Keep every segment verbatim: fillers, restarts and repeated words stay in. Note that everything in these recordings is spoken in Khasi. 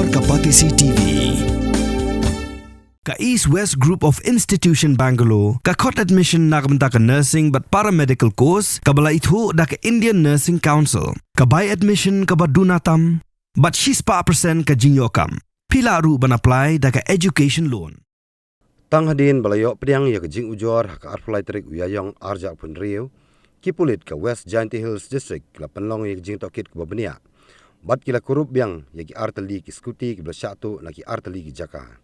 Ka Batesi T V. Ka East West Group of Institution Bangalore ka khot admission na ka bynta ka nursing bad paramedical course kaba la ithuh da ka Indian Nursing Council. Ka bai admission kaba duna tam bad shispah percent ka jingïoh kam. Phi lah ruh ban apply da ka education loan. Tang hadien ba la ïoh pdiang ïa ka jingujor ha ka arphew lai tarik u Ïaïong arhajar arphew hynriew, ki pulit ka West Jaintia Hills District ki la pynlong ïa ka jingtohkit kaba bniah bad ki la kurup biang ïa ki artylli ki skuti kiba la shah tuh na ki artylli ki jaka.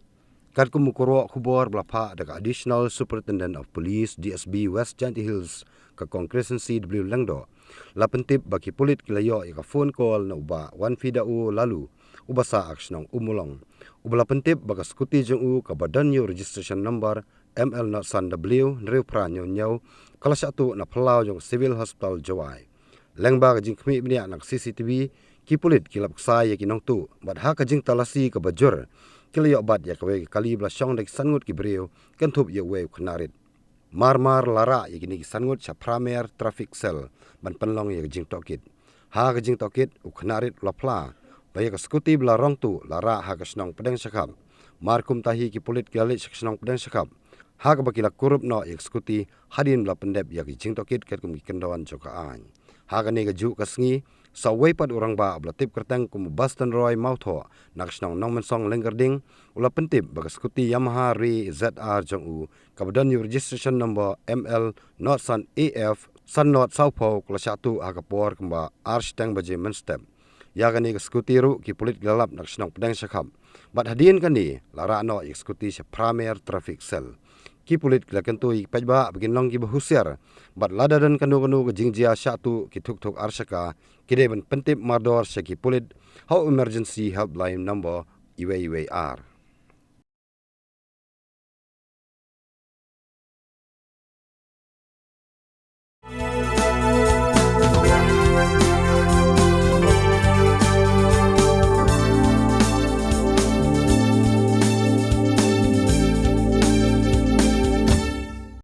Katkum u kyrwoh khubor ba la phah da ka Additional Superintendent of Police, D S B, West Jaintia Hills, ka Kong Kristan C W Lyngdoh, la pyntip ba ki pulit ki la ïoh ïa ka phone call na u Bah Wanphidao Laloo, uba sah ha ka shnong Ummulong, uba la pyntip ba ka skuti jong u kaba don ïa u registration number M L not san W hynriew phra hynñiew hynñiew ka la shah tuh na phyllaw jong ka Civil Hospital Jowai. Lyngba ka jingkhmih bniah na ka C C T V, ki pulit ki la pynshai ïa ki nongtuh bad ha ka jingtalasi kaba jur, ki la ïoh bat ïa kawei ka kali ba la shong da ki san ngut ki briew kynthup ïa uwei u khynnah rit. Mar mar la rah ïa kine ki san ngut sha Phramer Traffic Cell ban pynlong ïa ka jingtohkit. Ha ka jingtohkit, u khynnah rit u la phla ba ïa ka skuti ba la rong tuh la rah ha ka shnong Pdeng Shakhap. Mar kumta hi, ki pulit ki la leit sha ka shnong Pdeng Shakhap, ha kaba ki la kurup noh ïa ka skuti hadien ba la pyndep ïa ka jingtohkit katkum ki kyndon jong ka aiñ. Ha kane kajuh ka sngi, sa uwei pat u rangbah ba la tip kyrteng kum u Baston Roy Mawthoh na ka shnong Nongmynsong Lyngkyrding, u la pyntip ba ka skuti Yamaha Ray Z R jong u kaba don ïa u registration number M L not san A F san not saw phew ka la shah tuh ha ka por kumba ar shiteng baje mynstep. Ïa kane ka skuti ruh ki pulit ki la lap na ka shnong Pdeng Shakhap. Bad hadien kane la rah noh ïa ka skuti sha Phramer Traffic Cell. Ki pulit ki la kyntu ïa ki paidbah ba kin long kiba husiar bad lada don kano kano ka jingjia shah tuh ki thuk thuk ar shaka, ki dei ban pyntip mardor sha ki pulit ha u Emergency Helpline number iwei iwei ar.